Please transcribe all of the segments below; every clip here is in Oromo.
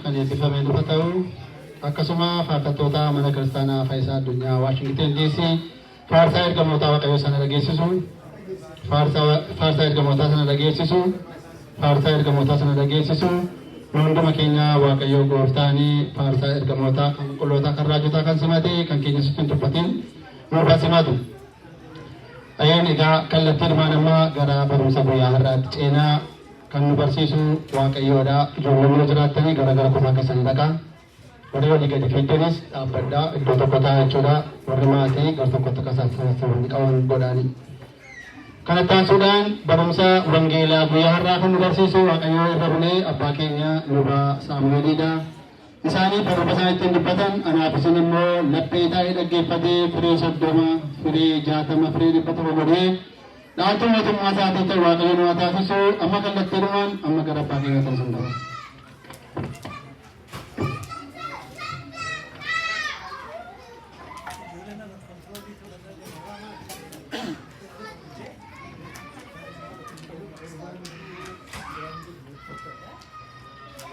Kan eebbifame nuuf haa ta'u. Akkasuma faarfattoota mana kiristaanaa Faayisaa Addunyaa Waashingten DC faarsaa ergamootaa Waaqayyoo sana dhageessisu. Faarsaa ergamootaa sana dhageessisu. Faarsaa ergamootaa sana dhageessisu. Nu hunduma keenya Waaqayyoo gooftaanii faarsaa ergamootaa kan qulqullootaa kan raajotaa kan simate kan keenya sitti hin tuffatin nuuf haa simatu. Ayyaan egaa kallattiidhumaan amma gara barumsa guyyaa har'aatti ceenaa. Kan nu barsiisu Waaqayyoodha. Ijoolleen yoo jiraattanii gara gara kutaa keessanii dhaqaa. Warri walii gadi fiigdanis dhaabbadhaa. Iddoo tokko taa'aa jechuudha. Warri maatii gar tokkotti akka isaan sassaabanii qaban godhaanii. Kanatti aansuudhaan barumsa wangeelaa guyyaa har'aa kan nu barsiisu Waaqayyoo irra bulee abbaa keenya luba Saamu'eeliidha. Isaanii barumsa isaan ittiin dubbatan anaaf isin immoo laphee taa'ee dhaggeeffatee firii 30, firii 60, firii 100 godhee dhaaltuu mootummaa isaatii ta'u Waaqayyo nu haa taasisu. Amma kallattiidhumaan amma gara abbaa keenyaatti isin dabarsa.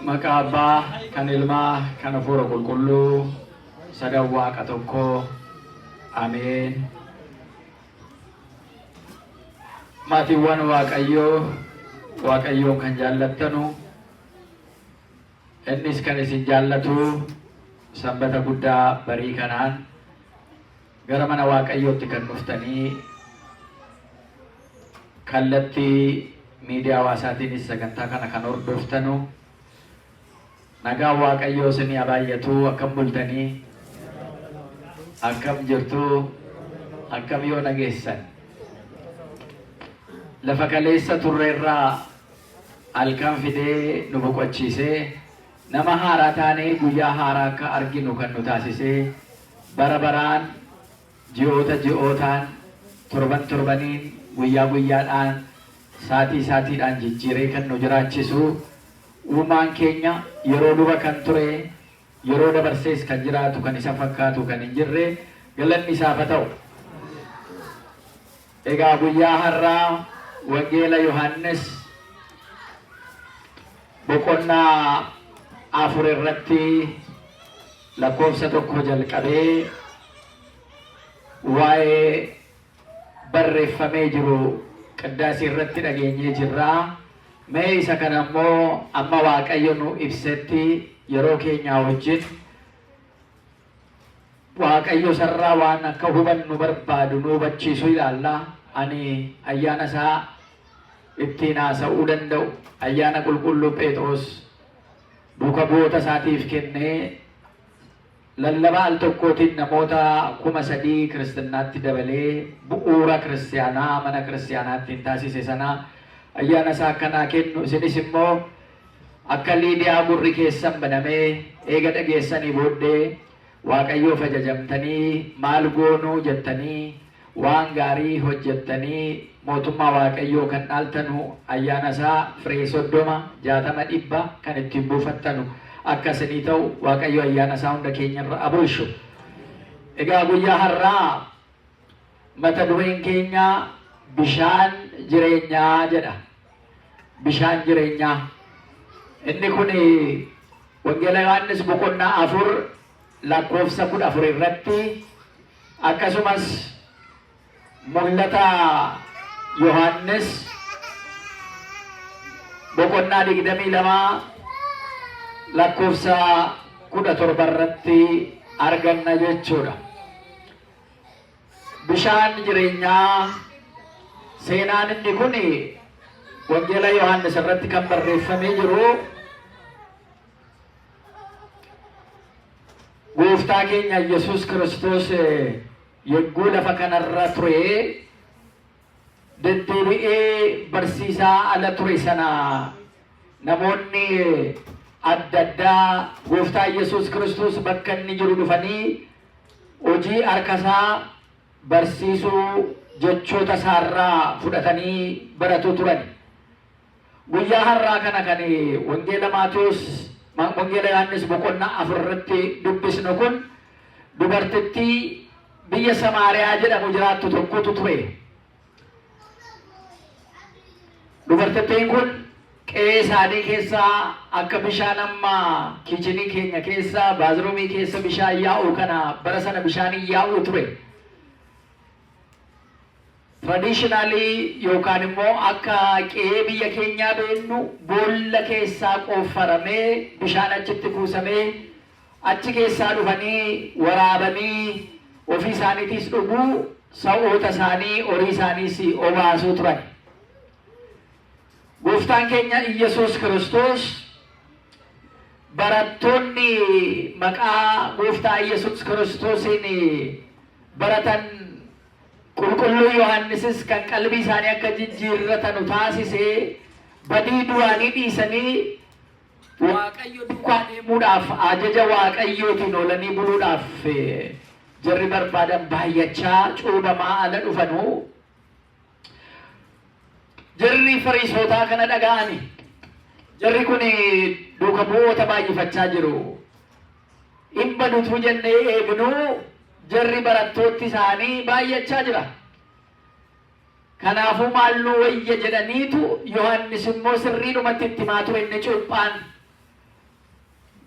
Maqaa Abbaa kan Ilmaa kan Hafuura Qulqulluu sadan Waaqa tokkoo Ameen. Maatiiwwan Waaqayyoo, Waaqayyoon kan jaallattanu, innis kan isin jaallatu sanbata guddaa barii kanaan gara mana Waaqayyootti kan dhuftanii kallattii miidiyaa hawaasaatiinis sagantaa kana kan hordoftanu Nagaan Waaqayyoo isinii haa baay'atu. Akkam bultanii? Akkam jirtu? Akkam yoo nageessan? Lafa kaleessa turreerraa halkan fidee nu boqochiisee nama haaraa taanee guyyaa haaraa akka arginu kan nu taasisee bara baraan ji'oota ji'ootaan torban torbaniin guyyaa guyyaadhaan saatii saatiidhaan jijjiiree kan nu jiraachisu Uumaan keenya yeroo dura kan ture, yeroo dabarsees kan jiraatu, kan isa fakkaatu kan hin jirre galanni isaaf haa ta'u. Egaa guyyaa har'aa Wangeela Yohaannis boqonnaa 4 irratti lakkoofsa 1 jalqabee waa'ee barreeffamee jiru qiddaasee irratti dhageenyee jirra. Mee isa kana immoo amma Waaqayyo nu ibsetti yeroo keenyaa wajjin Waaqayyo isarraa waan akka hubannu barbaadu nu hubachiisu ilaalla. Ani ayyaana isaa ittiin haasa'uu danda'u ayyaana qulqulluu Phexros duuka bu'oota isaatiif kennee Lallaba al tokkootiin namoota 3000 Kiristinnaatti dabalee bu'uura Kiristiyaanaa mana Kiristiyaanaa ittiin taasise sana ayyaana isaa akka naa kennu isinis immoo akka Liidiyaa gurri keessan banamee eega dhageessanii booddee Waaqayyoof ajajamtanii maal goonuu jettanii waan gaarii hojjettanii mootummaa Waaqayyoo kan dhaaltanu ayyaana isaa firee 30, 60, 100 kan ittiin buufattanu akka isinii ta'u Waaqayyo ayyaana isaa hunda keenya irra abulshu. Egaa guyyaa har'aa mata dureen keenya bishaan jireenyaa jedha. Bishaan jireenyaa. Inni kun Wangeela Yohaannis boqonnaa 4 lakkoofsa 14 irratti akkasumas Mul'ata Yohaannis boqonnaa 22 lakkoofsa 17 irratti arganna jechuudha. Bishaan jireenyaa seenaan inni kun Wangeela Yohaannis irratti kan barreeffamee jiru Gooftaa keenya Yesuus Kiristoos yogguu lafa kanarra ture deddeebi'ee barsiisaa ala ture sana namoonni adda addaa Gooftaa Yesuus Kiristoos bakka inni jiru dhufanii hojii harkasaa barsiisuu jechoota isaarraa fudhatanii baratu turan. Guyyaa har'aa kana kan Wangeela Maatewos, Wangeela Yohaannis boqonnaa 4 irratti dubbisnu kun dubartittii biyya Samaariyaa jedhamu jiraattu tokkotu ture. Dubartittiin kun Qe'ee isaanii keessaa akka bishaan amma kitchen keenya keessa, bathroom keessa bishaan yaa'u kana, bara sana bishaan hin yaa'u ture. Traditionally yookaan immoo akka qe'ee biyya keenyaa beennu, boolla keessaa qooffaramee bishaan achitti kuusamee, achi keessaa dhufanii waraabanii ofii isaaniitiis dhuguu, sa'oota isaanii, horii isaaniis obaasuu turan. Gooftaan keenya Iyyasuus Kiristoos barattoonni maqaa Gooftaa Iyyasuus Kiristoosiin baratan, Qulqulluu Yohaannisis kan qalbii isaanii akka jijjiirratanu taasisee, badii duraanii dhiisanii Waaqayyo duukaa deemuudhaaf, ajaja Waaqayyootiin oolanii buluudhaaf jarri barbaadan baay'achaa cuubamaa ala dhufanuu, jarri Fariisotaa kana dhaga'ani. Jarri kun duuka bu'oota baay'ifachaa jiru. Hin badutu jennee eegnuu, jarri barattooti isaanii baay'achaa jira. Kanaafuu maal nu wayya jedhaniitu, Yohaannis immoo sirriidhumatti itti himaa ture inni cuuphaan.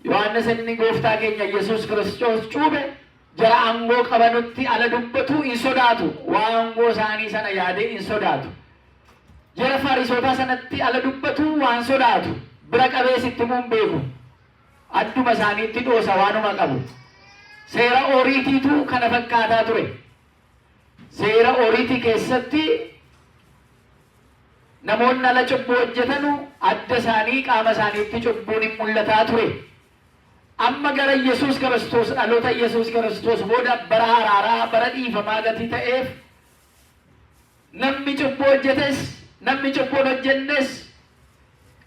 Yohaannis inni Gooftaa keenya Yesuus Kiristoos cuube jara aangoo qabanutti ala dubbatu hin sodaatu. Waa aangoo isaanii sana yaadee hin sodaatu. Jara Fariisotaa sanatti ala dubbatu waan sodaatu. Bira qabees itti himuu hin beeku. Adduma isaaniitti dhoosa waanuma qabu. Seera Ooriitiitu kana fakkaataa ture. Seera Ooriitii keessatti namoonni ala cubbuu hojjetanu adda isaanii, qaama isaaniitti cubbuun hin mul'ataa ture. Amma gara Yesuus Kiristoos, dhaloota Yesuus Kiristoos booda, bara araaraa, bara dhiifamaa gatii ta'eef, namni cubbuu hojjetes, namni cubbuu hin hojjennes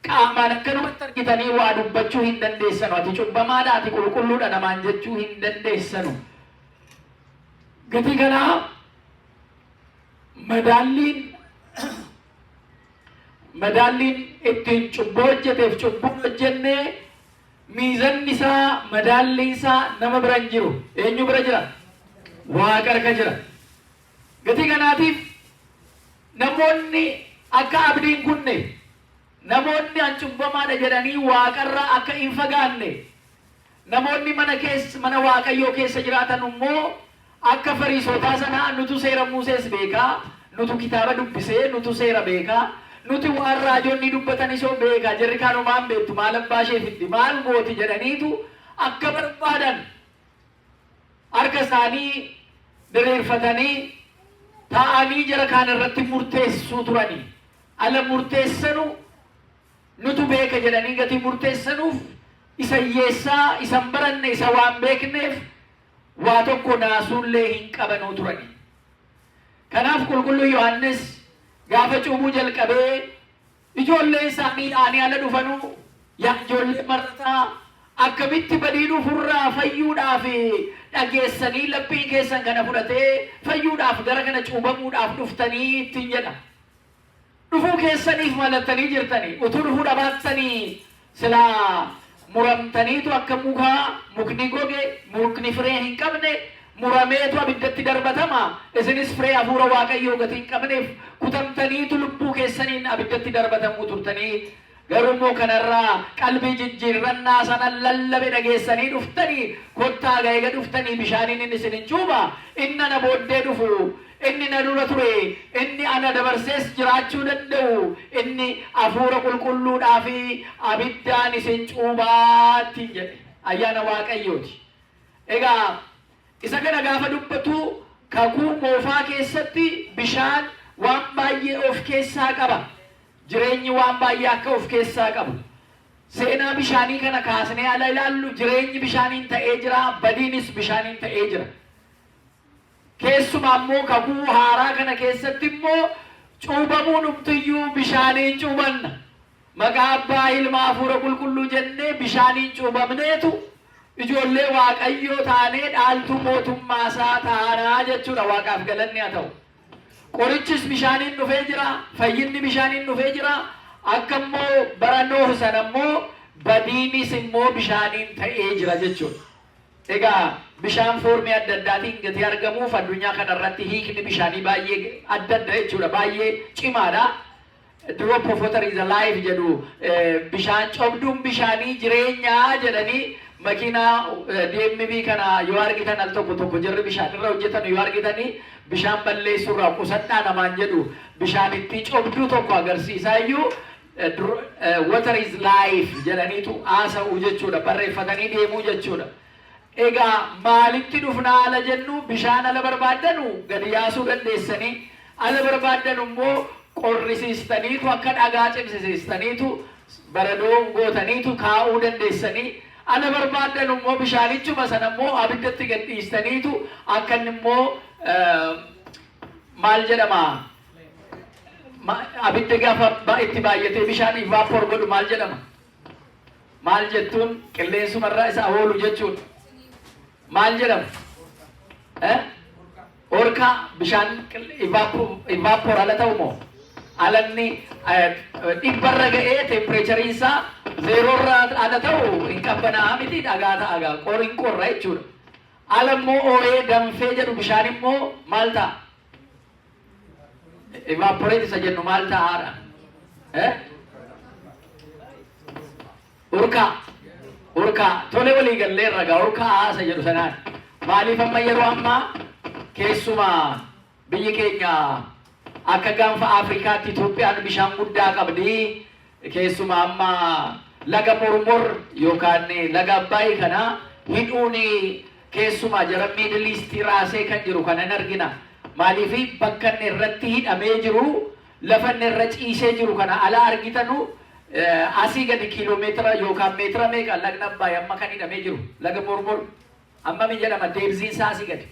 qaamaan akkanumatti argitanii waa dubbachuu hin dandeessanu. Ati cubbamaadha, ati qulqulluudha namaan jechuu hin dandeessanu. Gatii kanaa madaalliin ittiin cubbuu hojjeteef cubbuu hin hojjenne, miizanni isaa, madaalliin isaa nama bira hin jiru. Eenyu bira jira? Waaqa harka jira. Gatii kanaatiif namoonni akka abdiin kunne, namoonni an cubbamaadha jedhanii waaqarraa akka hin fagaanne, namoonni mana keessa, mana Waaqayyoo keessa jiraatan immoo akka Fariisotaa sanaa, nutu seera Musees beekaa, nutu kitaaba dubbisee, nutu seera beekaa, nuti waan raajonni dubbatan isoo beekaa, jarri kaanumaan beektu, maal abbaa ishee fiddi, maal gooti jedhaniitu akka barbaadan harka isaanii diriirfatanii taa'anii jara kaan irratti murteessuu turanii. Ala murteessanu, nutu beeka jedhanii gatii murteessanuuf, isa hiyyeessaa, isa hin baranne, isa waan beekneef waa tokko naasuullee hin qabanuu turanii. Kanaaf Qulqulluu Yohaannis gaafa cuubuu jalqabee, ijoolleen isaanii yaa'anii ala dhufanuu, yaa ijoollee marrataa, akkamitti badii dhufurraa fayyuudhaaf dhageessanii laphii keessan kana fudhatee fayyuudhaaf gara kana cuubamuudhaaf dhuftanii ittiin jedha. Dhufuu keessaniif malattanii jirtanii, utuu dhufuu dhabaattanii silaa muramtaniitu akka mukaa, mukni goge, mukni firee hin qabne murameetu abiddatti darbatama. Isinis firee hafuura Waaqayyoo gatii hin qabneef kutamtaniitu lubbuu keessaniin abiddatti darbatamuu turtanii. Garuu immoo kanarraa qalbii jijjiirrannaa sana lallabe dhageessanii dhuftanii, kottaa eega dhuftanii bishaaniin inni isin hin cuuba. Inni ana booddee dhufu, inni na dura ture, inni ana dabarsees jiraachuu danda'u, inni hafuura qulqulluudhaa fi abiddaan isin cuubaa ittiin jedhe. Ayyaana Waaqayyooti. Egaa isa kana gaafa dubbatu, Kakuu Moofaa keessatti bishaan waan baay'ee of keessaa qaba. Jireenyi waan baay'ee akka of keessaa qabu. Seenaa bishaanii kana kaasnee ala ilaallu, jireenyi bishaaniin ta'ee jira, badiinis bishaaniin ta'ee jira. Keessumaa immoo Kakuu Haaraa kana keessatti immoo cuubamuun humtiyyuu bishaaniin cuubanna. Maqaa Abbaa, Ilma, Hafuura Qulqulluu jennee bishaaniin cuubamneetu ijoollee Waaqayyoo taanee dhaaltuu mootummaa isaa taanaa jechuudha. Waaqaaf galanni haa ta'u. Qorichis bishaaniin dhufee jira, fayyinni bishaaniin dhufee jira. Akka immoo bara Nooh sana immoo badiinis immoo bishaaniin ta'ee jira jechuudha. Egaa bishaan form adda addaatiin gatii argamuuf, addunyaa kanarratti hiikni bishaanii baay'ee adda adda jechuudha. Baay'ee cimaadha. Drop of water is alive jedhu. Bishaan cobduun bishaanii jireenyaa jedhanii makiinaa DMV kana yoo argitan, al tokko tokko jarri bishaan irra hojjetan yoo argitanii, bishaan balleessuurraa qusadhaa namaan jedhu. Bishaan itti cobduu tokko agarsiisaa iyyuu "Water is life" jedhaniitu haasa'u jechuudha, barreeffatanii deemuu jechuudha. Egaa maalitti dhufnaa ala jennu? Bishaan ala barbaaddanu gadi yaasuu dandeessanii, ala barbaaddanu immoo qorrisiistaniitu, akka dhagaa cimsisiistaniitu, baradoo gootaniitu kaa'uu dandeessanii, ala barbaaddanu immoo bishaanichuma sana immoo abiddatti gad dhiistaniitu akka inni immoo maal jedhama, abidda gaafa itti baay'atee bishaan evaporate godhu maal jedhama? Maal jettuun? Qilleensumarraa isa oolu jechuudha. Maal jedhama? Orkaa. Bishaan evaporate ala ta'u moo alanni 100rra ga'ee temperatureiin isaa zeroorra ala ta'u hin qabbanaa'a miti, dhagaa ta'a gaa, hin qorra jechuudha. Ala immoo oo'ee danfee jedhu bishaan immoo maal ta'a? Evaporate isa jennu maal ta'aadha? Urkaa. Urkaa. Tole, walii galleerra gaa urkaa isa jedhu sanaan. Maaliif amma yeroo ammaa keessumaa biyyi keenya akka gaanfa Afrikaatti Itoophiyaan bishaan guddaa qabdi. Keessumaa amma laga Mormor yookaan laga Abbaayii kana hidhuun keessumaa jara Middle East raasee kan jiru kana hin argina. Maaliif bakka inni irratti hidhamee jiru, lafa inni irra ciisee jiru kana ala argitanu, asii gadi kiiloomeetira yookaan meetira meeqa lagni Abbaayii amma kan hidhamee jiru, laga Mormor ammami jedhama depthiin isaa asii gadi?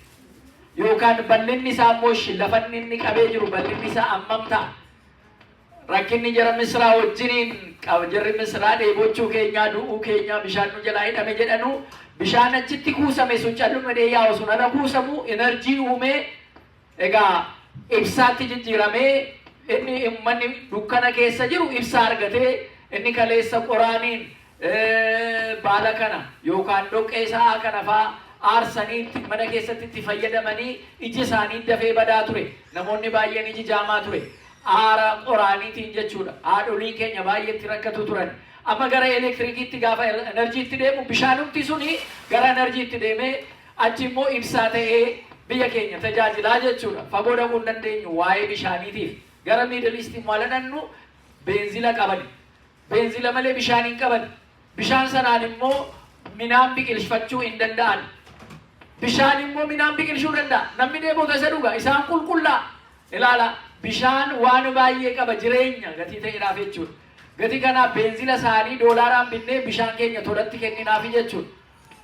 Yookaan bal'inni isaa immoo lafa inni qabee jiru bal'inni isaa ammam ta'a? Rakkinni jara Misraa wajjiniin qaba. Jarri Misraa dheebochuu keenyaa, du'uu keenyaa, bishaan nu jalaa hidhame jedhanu, bishaan achitti kuusame sun calluma yaa'u sun ala kuusamu energy uumee egaa ibsaatti jijjiiramee, inni uummanni dukkana keessa jiru ibsaa argatee, inni kaleessa qoraaniin baala kana yookaan dhoqqee sa'aa kana faa aarsanii mana keessatti itti fayyadamanii iji isaanii dafee badaa ture. Namoonni baay'een iji jaamaa ture. Aara qoraaniitiin jechuudha. Haadholiin keenya baay'eetti rakkatu turan. Amma gara elektirikiitti gaafa energyitti deemu, bishaanumti suni gara energyitti deemee achi immoo ibsaa ta'ee biyya keenya tajaajilaa jechuudha. Fagoo dhaquu hin dandeenyu waa'ee bishaaniitiif. Gara Middle East immoo ala dhannu beenzila qabani. Beenzila malee bishaan hin qaban. Bishaan sanaan immoo midhaan biqilfachuu hin danda'an. Bishaan immoo midhaan biqilchuu danda'a. Namni dheebota isa dhuga. Isaan qulqullaa. Ilaala, bishaan waan baay'ee qaba, jireenya gatii ta'eedhaaf jechuudha. Gatii kanaaf beenzila isaanii doolaaraan binnee bishaan keenya tolatti kenninaafi jechuudha.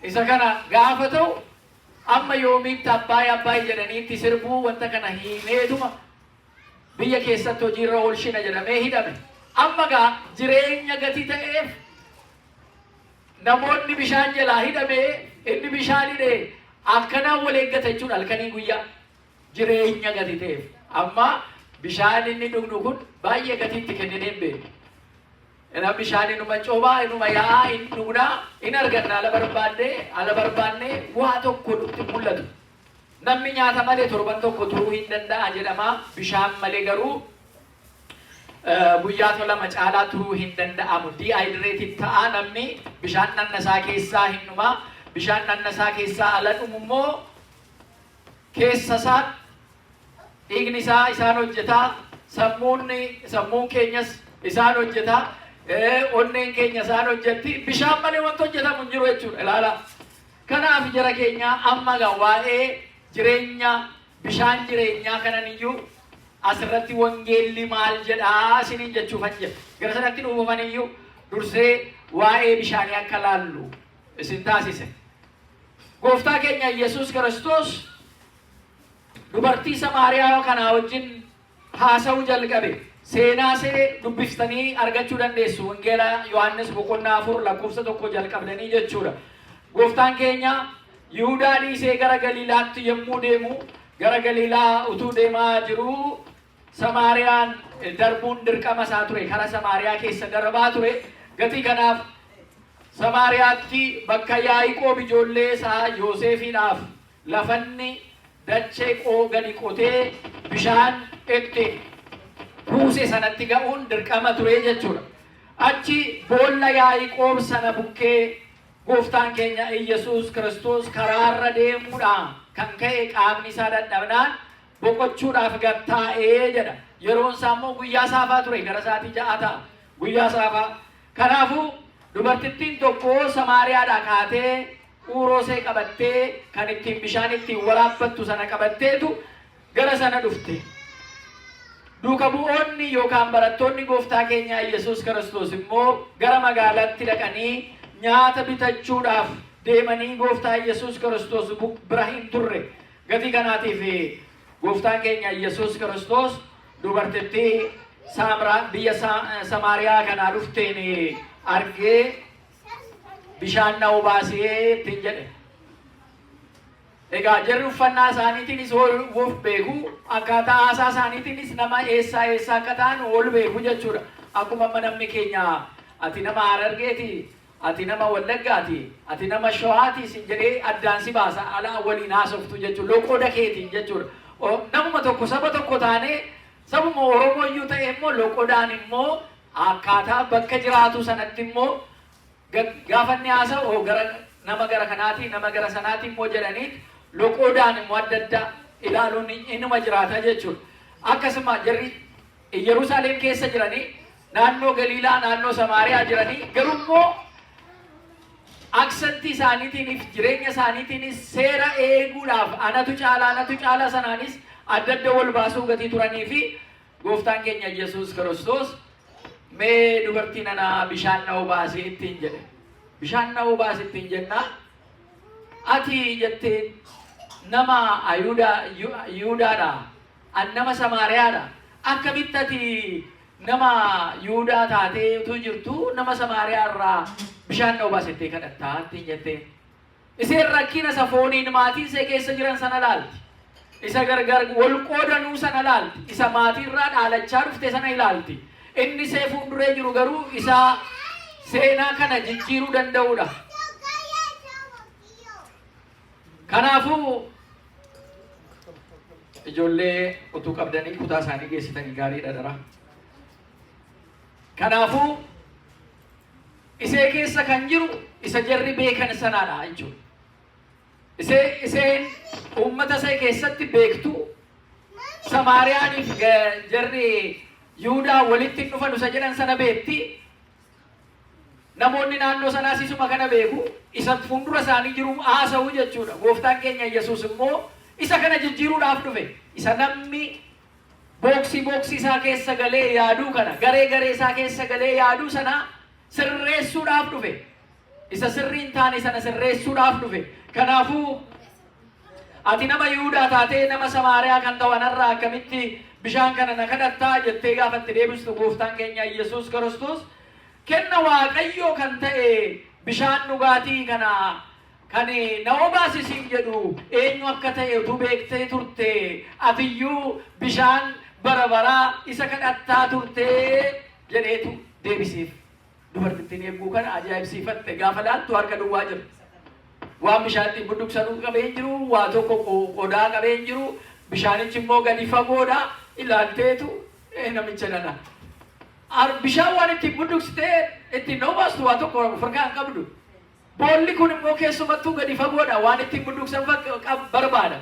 Isa kana gaafa ta'u, amma yoomiitti Abbaay Abbaay jedhanii itti sirbuu? Wanta kana hiineetuma biyya keessatti hojiirra oolchina jedhamee hidhame. Amma gaa jireenya gatii ta'eef namoonni bishaan jalaa hidhamee, inni bishaan hidhee akkanaan wal eeggata jechuudha halkanii guyyaa, jireenya gatii ta'eef. Amma bishaan inni dhugnu kun baay'ee gatiitti kenninee hin beeknu. Ina bishaan inuma coobaa, inuma yaa'aa, in dhugnaa, in arganna, ala barbaanne ala barbaanne waa tokko nutti mul'atu. Namni nyaata malee torban tokko turuu hin danda'a jedhama. Bishaan malee garuu guyyaa 2 caalaa turuu hin danda'amu. Dehydrated ta'a namni, bishaan dhannasaa keessaa hin dhuma. Bishaan dhannasaa keessaa ala dhumu immoo keessa isaa dhiigni isaa isaan hojjetaa, sammuun keenyas isaan hojjetaa, onneen keenya isaan hojjetti. Bishaan malee wanti hojjetamu hin jiru jechuudha. Ilaala. Kanaaf jara keenya, amma gaa waa'ee jireenya, bishaan jireenyaa kanan iyyuu asirratti wangeelli maal jedhaa isiniin jechuufan jedha. Gara sanatti dhufuufan iyyuu dursee waa'ee bishaanii akka laallu isin taasise. Gooftaa keenya Yesuus Kiristoos dubartii Samaariyaa kanaa wajjin haasa'uu jalqabe. Seenaa see dubbiftanii argachuu dandeessu. Wangeela Yohaannis boqonnaa 4 lakkoofsa 1 jalqabdanii jechuudha. Gooftaan keenya Yihudaa dhiisee gara Galiilaatti yommuu deemu, gara Galiilaa utuu deemaa jiruu Samaariyaan darbuun dirqama isaa ture. Kara Samaariyaa keessa darbaa ture. Gatii kanaaf Samaariyaatti bakka Yaaqoob ijoollee isaa Yoosefiidhaaf lafanni dachee qoo gadi qotee bishaan itti kuuse sanatti ga'uun dirqama ture jechuudha. Achi boolla Yaa'iqoob sana bukkee gooftaan keenya Iyyasuus Kiristoos karaarra deemuudhaan kan ka'e qaamni isaa dadhabnaan boqochuudhaaf gad taa'ee jedha. Yeroon isaa immoo guyyaa saafaa ture, gara sa'aatii 6 ta'a. Guyyaa saafaa. Kanaafuu dubartittiin tokko Samaariyaadhaa kaatee uuroo ishee qabattee, kan ittiin bishaan ittiin waraabbattu sana qabatteetu gara sana dhufte. Duuka bu'oonni yookaan barattoonni gooftaa keenyaa Yesuus Kiristoos immoo gara magaalaatti dhaqanii nyaata bitachuudhaaf deemanii gooftaa Yesuus Kiristoos bira hin turre. Gatii kanaatiif gooftaan keenya Yesuus Kiristoos dubartittii Saamraa biyya Samaariyaa kanaa dhufteen argee bishaan na obaasee ittiin jedhe. Egaa jarri uffannaa isaaniitiinis of beeku, akkaataa haasaa isaaniitiinis nama eessaa eessaa akka ta'an wal beeku jechuudha. Akkuma amma namni keenya ati nama Harargeeti, ati nama Wallaggaati, ati nama Shawaati sin jedhee addaan si baasa, ala waliin haasoftu jechuudha. Loqoda keetiin jechuudha. Namuma tokko, saba tokko taanee, sabuma Oromoo iyyuu ta'e immoo loqodaan immoo akkaataa bakka jiraatu sanatti immoo gaafa inni haasa'u gara nama gara kanaati, nama gara sanaati immoo jedhanii loqodaan immoo adda adda ilaaluun inuma jiraata jechuudha. Akkasuma jarri Yerusaalem keessa jiranii, naannoo Galiilaa, naannoo Samaariyaa jiranii, garuu immoo accentii isaaniitiinis jireenya isaaniitiinis seera eeguudhaaf anatu caala, anatu caala sanaanis adda adda wal baasuu gatii turanii fi gooftaan keenya Yesuus Kiristoos mee dubartii nana bishaan na obaasee ittiin jedhe. Bishaan na obaase ittiin jennaa, ati jetteen nama Ayuudaa Yihuudaadha, an nama Samaariyaadha. Akkamitti ati nama Yihuudaa taatee utuu jirtu nama Samaariyaa irraa bishaan na obaase jettee kadhattaa ittiin jetteen. Iseen rakkina isa fooniin maatiin ishee keessa jiran sana laalti. Isa gargar wal qoodanuu sana laalti. Isa maatiirraa dhaalachaa dhufte sana ilaalti. Inni ishee fuulduree jiru garuu isa seenaa kana jijjiiruu danda'udha. Kanaafuu ijoollee utuu qabdanii kutaa isaanii geessitanii gaariidha dara. Kanaafuu isee keessa kan jiru isa jarri beekan sanaadha jechuudha. Iseen uummata ishee keessatti beektu, Samaariyaaniif jarri Yihudaa walitti hin dhufan isa jedhan sana beekti. Namoonni naannoo sanaas isuma kana beeku. Isa fuuldura isaanii jiru haasa'u jechuudha. Gooftaan keenya Yesuus immoo isa kana jijjiiruudhaaf dhufe. Isa namni boxii boxii isaa keessa galee yaaduu kana, garee garee isaa keessa galee yaaduu sana sirreessuudhaaf dhufe. Isa sirrii hin taane sana sirreessuudhaaf dhufe. Kanaafuu ati nama Yihudaa taatee nama Samaariyaa kan ta'u anarraa akkamitti bishaan kana na kadhattaa jettee gaafa itti deebistu, gooftaan keenya Yesuus Kiristoos kenna Waaqayyoo kan ta'e bishaan dhugaatii kana kan na obaasisiin jedhu eenyu akka ta'e utuu beektee turte, atiyyuu bishaan bara baraa isa kadhattaa turte jedheetu deebisiif. Dubartittiin eeguu kana ajaa'ibsiifatte. Gaafa laaltu harka duwwaa jira. Waan bishaan ittiin budduqsanuu qabee hin jiru, waa tokko qodaa qabee hin jiru, bishaanichi immoo gadi fagoodha. Ilaalteetu namicha nana. Bishaan waan ittiin budduqsitee ittiin na obaastu waa tokko of harkaa hin qabdu. Boolli kun immoo keessumattuu gadi fagoodha, waan ittiin budduqsan barbaada.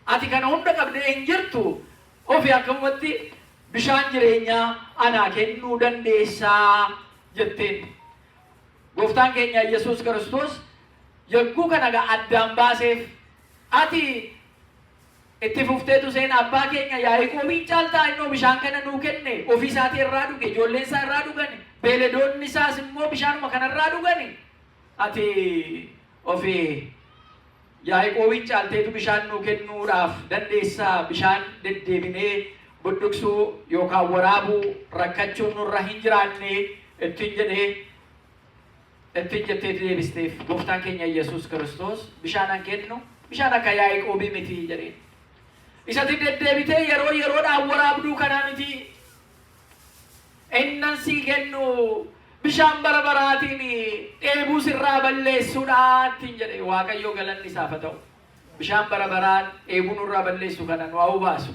Ati kana hunda qabdee hin jirtu, ofi akkamumatti bishaan jireenyaa anaa kennuu dandeessaa jetteen. Gooftaan keenya Yesuus Kiristoos yogguu kana egaa addaan baaseef, ati itti fufteetu seen abbaa keenya Yaaqoobiin caaltaa? Innoo bishaan kana nuu kenne, ofii isaatii irraa dhuge, ijoolleen isaa irraa dhugani, beeledoonni isaas immoo bishaanuma kanarraa dhugani. Ati ofii Yaaqoobiin caalteetu bishaan nuu kennuudhaaf dandeessaa? Bishaan deddeebinee budduqsuu yookaan waraabuu rakkachuun nurra hin jiraanne ittiin jedhee, ittiin jetteeti deebisteef. Gooftaan keenya Yesuus Kiristoos bishaan an kennu bishaan akka Yaaqoobii miti jedheen. Isatti deddeebitee yeroo yeroodhaan waraabduu kanaa miti. Innan sii kennu bishaan bara baraatiin dheebuu sirraa balleessuudha ittiin jedhe. Waaqayyoo galanni isaaf haa ta'u. Bishaan bara baraan dheebuu nurraa balleessu kana nu haa baasu.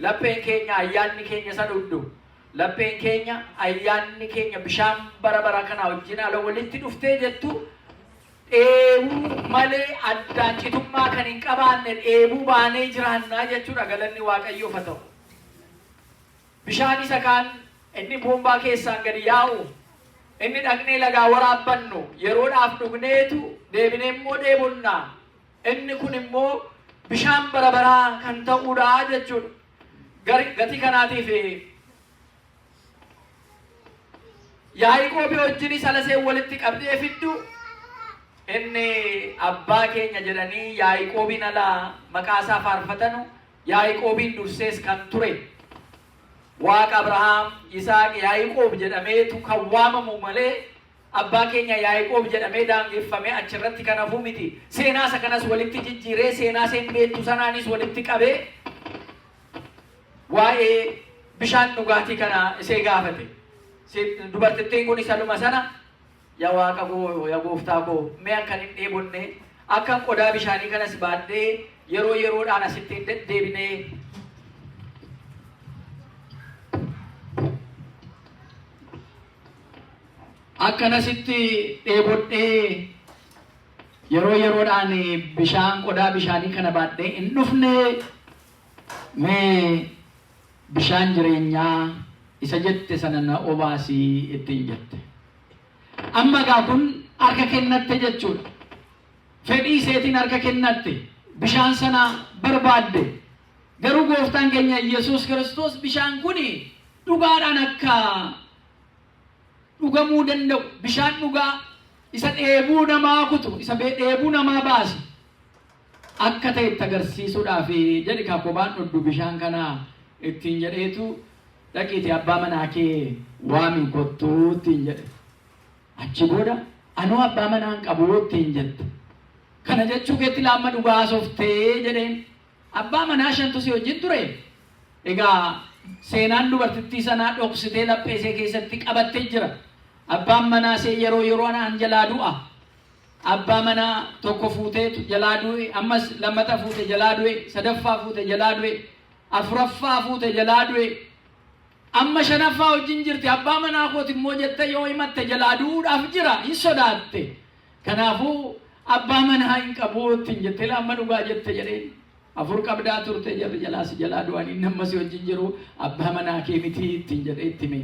Lapheen keenya, ayyaanni keenya isa dhugdu. Lapheen keenya, ayyaanni keenya bishaan bara bara kanaa wajjin ala walitti dhuftee jettu dheebuu malee addaan citummaa kan hin qabaanne dheebuu baanee jiraannaa jechuudha. Galanni Waaqayyoof haa ta'u. Bishaan isa kaan inni boombaa keessaan gadi yaa'u, inni dhaqnee lagaa waraabbannu yeroodhaaf dhugneetu deebinee immoo dheebonna. Inni kun immoo bishaan bara baraa kan ta'uudha jechuudha. Gatii kanaatiif Yaaqoobii wajjinis alaseen walitti qabdee fiddu inni abbaa keenya jedhanii Yaaqoobiin ala maqaa isaa faarfatanu, Yaaqoobiin dursees kan ture Waaqa Abrahaam, Yisaaq, Yaaqoob jedhameetu kan waamamu malee abbaa keenya Yaaqoob jedhamee daangeffamee achirratti kan hafuu miti. Seenaa isa kanas walitti jijjiiree, seenaa isheen beektu sanaanis walitti qabee waa'ee bishaan dhugaatii kana ishee gaafate. Dubartittiin kun saluma sana, "Yaa Waaqa koo, yaa gooftaa koo, mee akkan hin dheebonne, akkan qodaa bishaanii kanas baadhee yeroo yeroodhaan asitti hin deddeebinee, akkanasitti dheebodhee yeroo yeroodhaan bishaan qodaa bishaanii kana baadhee hin dhufne, mee bishaan jireenyaa isa jette sana na obaasii," ittiin jette. Amma egaa kun harka kennatte jechuudha. Fedhii iseetiin harka kennatte. Bishaan sana barbaadde. Garuu gooftaan keenya Yesuus Kiristoos bishaan kun dhugaadhaan akka dhugamuu danda'u, bishaan dhugaa isa dheebuu namaa kutu, isa dheebuu namaa baasu akka ta'e itti agarsiisuudhaaf jedhi, "Kaa kophaan dhugdu bishaan kana," ittiin jedheetu, "Dhaqiitii abbaa manaa kee waamii kottuu," ittiin jedhe. Achi booda, "Anoo abbaa manaa hin qabu," ittiin jette. "Kana jechuu keetti laamma dhugaa haasoftee," jedheen. "Abbaa manaa shantu si wajjin ture." Egaa seenaan dubartittii sanaa dhoksitee laphee ishee keessatti qabattee jira. Abbaan manaa ishee yeroo yeroo anaan jalaa du'a. Abbaa manaa tokko fuuteetu jalaa du'e, ammas lammata fuute jalaa du'e, sadaffaa fuute jalaa du'e, afuraffaa fuute jalaa du'e. Amma shanaffaa wajjin jirti. Abbaa manaa kooti immoo jette yoo himatte jalaa du'uudhaaf jira, hin sodaatte. Kanaafuu, "Abbaa manaa hin qabu," ittiin jettee, "Amma dhugaa jette," jedheen. "Afur qabdaa turte, jarri jalaa si jalaa du'anii, inni amma si wajjin jiru abbaa manaa kee miti," ittiin jedhee itti hime.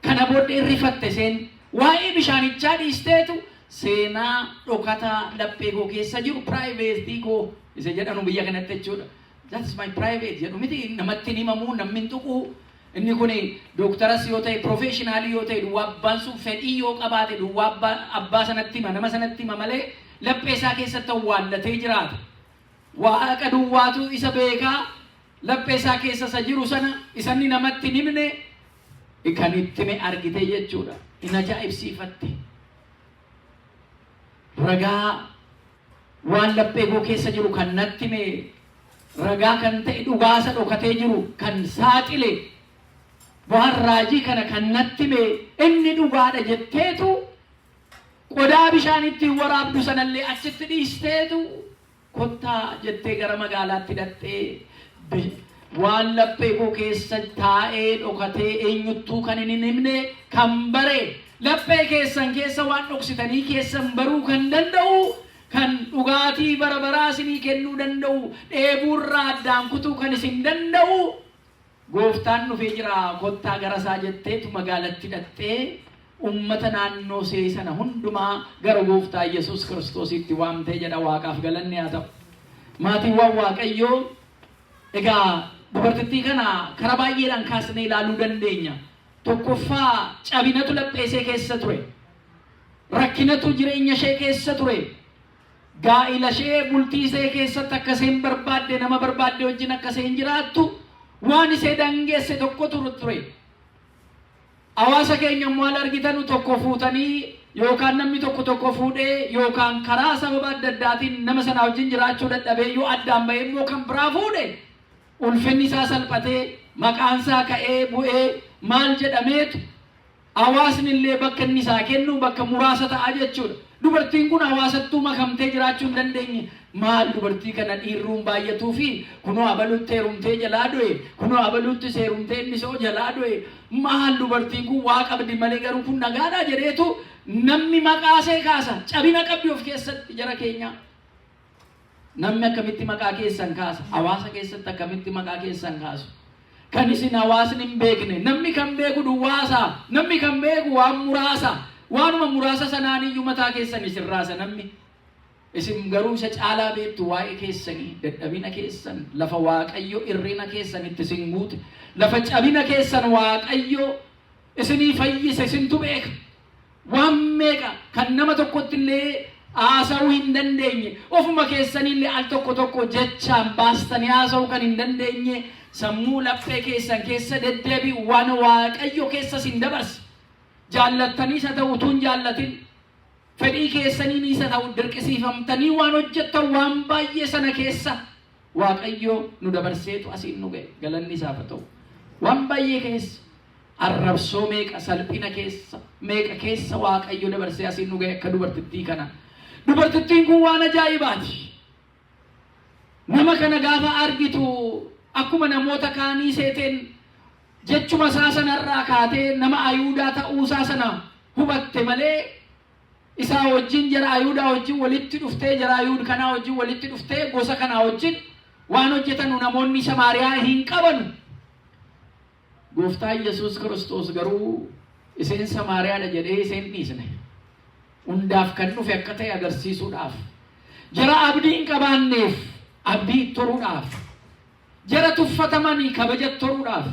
Kana booddee rifatte isheen. Waa'ee bishaanichaa dhiisteetu seenaa dhokataa laphee koo keessa jiru, private koo isa jedhanu biyya kanatti jechuudha. "That's my private" jedhu miti, namatti hin himamuu, namni hin tuquu. Inni kun dooktaras yoo ta'e, professional yoo ta'e, duwwaa abbaan sun fedhii yoo qabaate duwwaa abbaa sanatti hima, nama sanatti hima malee laphee isaa keessatti awwaallatee jiraata. Waaqa duwwaatu isa beekaa. Laphee isaa keessa isa jiru sana, isanni namatti hin himne kan itti hime argite jechuudha. In ajaa'ibsiifatte. Ragaa waan laphee koo keessa jiru kan natti hime, ragaa kan ta'e, dhugaasa dhokatee jiru kan saaxile, waan raajii kana kan natti hime inni dhugaadha jetteetu, qodaa bishaan ittiin waraabdu sanallee achitti dhiisteetu, "Kottaa," jettee gara magaalaatti hidhattee, waan laphee koo keessa taa'ee dhokatee eenyuttuu kan hin himne kan bare, laphee keessan keessa waan dhoksitanii keessan baruu kan danda'u, kan dhugaatii bara baraa isinii kennuu danda'u, dheebuurraa addaan kutuu kan isin danda'u gooftaan dhufee jira, kottaa gara isaa, jetteetu magaalatti hidhattee ummata naannoo see sana hundumaa gara gooftaa Yesuus Kiristoositti waamtee jedha. Waaqaaf galanni haa ta'u. Maatiiwwan Waaqayyoo, egaa dubartittii kana karaa baay'eedhaan kaasnee ilaaluu dandeenya. Tokkoffaa, cabinatu laphee ishee keessa ture. Rakkinatu jireenya ishee keessa ture. Gaa'ila ishee, bultii ishee keessatti akka isheen barbaadde, nama barbaadde wajjin akka isheen jiraattu waan ishee dangeesse tokkotu ture. Hawaasa keenya immoo haala argitanu, tokko fuutanii yookaan namni tokko tokko fuudhee yookaan karaa sababa adda addaatiin nama sana wajjin jiraachuu dadhabee yoo addaan bahee immoo kan biraa fuudhe, ulfinni isaa salphatee, maqaan isaa ka'ee bu'ee maal jedhameetu hawaasni illee bakka inni isaa kennu bakka muraasa ta'a jechuudha. Dubartiin kun hawaasattuu makamtee jiraachuu hin dandeenye. Maal dubartii kana dhiirruun baay'atuu fi kunoo abalutti heerumtee jalaa du'e, kunoo abalutti heerumtee inni soo jalaa du'e. Maal dubartiin kun waa qabdi malee, garuu kun nagaadhaa jedheetu namni maqaa see kaasa. Cabina qabdi of keessatti, jara keenya. Namni akkamitti maqaa keessan kaasa? Hawaasa keessatti akkamitti maqaa keessan kaasu? Kan isin hawaasni hin beekne, namni kan beeku duwwaasa, namni kan beeku waan muraasa, waanuma muraasa sanaan iyyuu mataa keessan isin raasa namni. Isin garuu isa caalaa beektu waa'ee keessanii, dadhabina keessan, lafa Waaqayyo irrina keessan itti isin guute, lafa cabina keessan Waaqayyo isinii fayyise isintu beeka. Waan meeqa kan nama tokkotti illee haasa'uu hin dandeenye, ofuma keessaniillee al tokko tokko jechaan baastanii haasa'uu kan hin dandeenye, sammuu laphee keessan keessa deddeebi'u, waan Waaqayyo keessa isin dabarse, jaallattaniis haa ta'u utuu hin jaallatin, fedhii keessaniin isa ta'u dirqisiifamtanii waan hojjettan waan baay'ee sana keessa Waaqayyo nu dabarseetu asiin nu ga'e, galanni isaaf haa ta'u. Waan baay'ee keessa, arrabsoo meeqa, salphina keessa meeqa keessa Waaqayyo dabarsee asiin nu ga'e akka dubartittii kana. Dubartittiin kun waan ajaa'ibaati. Nama kana gaafa argitu akkuma namoota kaanii seeteen jechuma isaa sanarraa kaatee nama Ayuudaa ta'uusaa sana hubatte malee, isaa wajjin, jara Ayuudaa wajjin walitti dhuftee, jara Ayuud kanaa wajjin walitti dhuftee, gosa kanaa wajjin waan hojjetanu namoonni Samaariyaa hin qabanu. Gooftaan Yesuus Kiristoos garuu isheen Samaariyaadha jedhee isheen dhiisne. Hundaaf kan dhufe akka ta'e agarsiisuudhaaf. Jara abdii hin qabaanneef abdii itti horuudhaaf. Jara tuffatamanii kabaja itti horuudhaaf.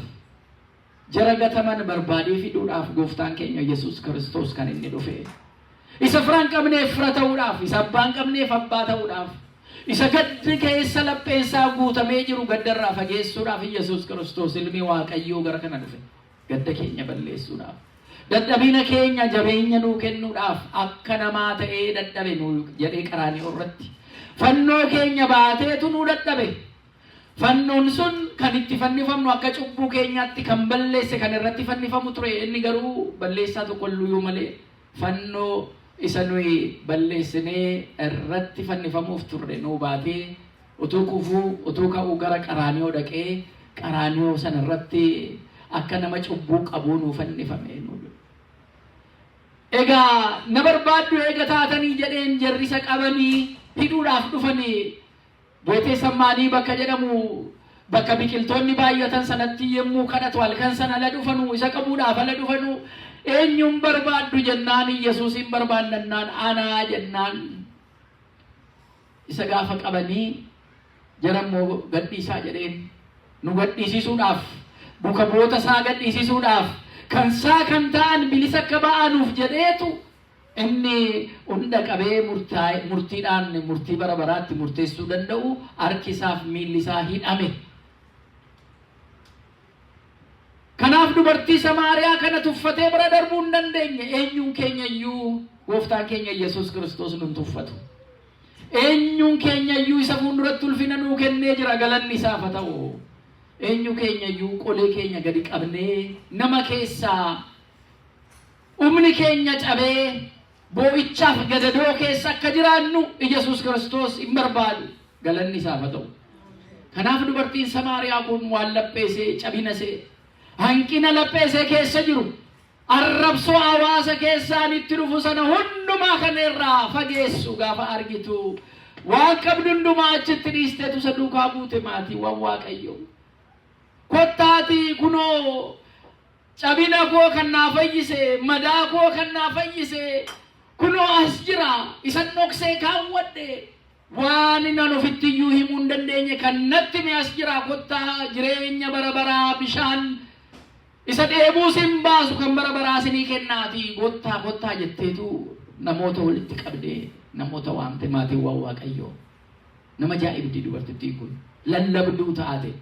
Jara gataman barbaadee fiduudhaaf Gooftaan keenya Yesuus Kiristoos kan inni dhufe. Isa fira hin qabneef fira ta'uudhaaf, isa abbaa hin qabneef abbaa ta'uudhaaf, isa gaddi keessa lapheensaa guutamee jiru gaddarraa fageessuudhaaf Yesuus Kiristoos ilmi Waaqayyoo gara kana dhufe. Gadda keenya balleessuudhaaf. Dadhabina keenya jabeenya nuu kennuudhaaf akka namaa ta'ee dadhabe nuu jedhee Qaraani'oo irratti. Fannoo keenya baateetu nuu dadhabe. Fannoon sun kan itti fannifamnu akka cubbuu keenyaatti kan balleesse kan irratti fannifamu ture. Inni garuu balleessaa tokko iyyuu malee fannoo isa nuyi balleessinee irratti fannifamuuf turre nuu baatee, utuu kufuu utuu ka'uu gara Qaraaniyoo dhaqee, Qaraaniyoo sana irratti akka nama cubbuu qabuu nuu fannifame. Egaa na barbaaddu eega taatanii jedheen jarri isa qabanii hidhuudhaaf dhufanii Geetesamaanii bakka jedhamu, bakka biqiltoonni baay'atan sanatti yommuu kadhatu, halkan sana ala dhufanu, isa qabuudhaaf ala dhufanu, eenyuun barbaaddu jennaan, Yesuusin barbaannannaan, anaa jennaan, isa gaafa qabanii, jara immoo gadhiisaa jedheen. Nu gadhiisisuudhaaf, duuka bu'oota isaa gadhiisisuudhaaf, kan isaa kan ta'an bilisa akka ba'anuuf jedheetu inni hunda qabee murtiidhaan murtii bara baraatti murteessuu danda'u harki isaaf miilli isaa hidhame. Kanaaf dubartii Samaariyaa kana tuffatee bira darbuu hin dandeenye. Eenyuun keenya iyyuu Gooftaan keenya Yesuus Kiristoos nun tuffatu. Eenyuun keenya iyyuu isa fuulduratti ulfina nuu kennee jira, galanni isaaf haa ta'u. Eenyu keenya iyyuu qolee keenya gadi qabnee nama keessaa humni keenya cabee boo'ichaaf gadadoo keessa akka jiraannu Yesuus Kiristoos hin barbaadu. Galanni isaaf haa ta'u. Kanaaf dubartiin Samaariyaa kun waan lapheesee, cabina see, hanqina lapheesee keessa jiru, arrabsoo hawaasa keessaan itti dhufu sana hundumaa kan irraa fageessu gaafa argitu, waan qabdu hundumaa achitti dhiisteetu isa duukaa buute. Maatiiwwan Waaqayyoo, kottaatii kunoo cabina koo kan naa fayyise, madaa koo kan naa fayyise kunoo as jira, isan dhoksee kaawwadhe, waan nan ofitti iyyuu himuu hin dandeenye kan natti hime as jira, kottaa jireenya bara baraa, bishaan isa dheebuu sin baasu kan bara baraa sinii kennaatii kottaa, kottaa jetteetu namoota walitti qabdee namoota waamte. Maatiiwwan Waaqayyoo, nama ajaa'ibdi dubartittiin kun lallabduu taate.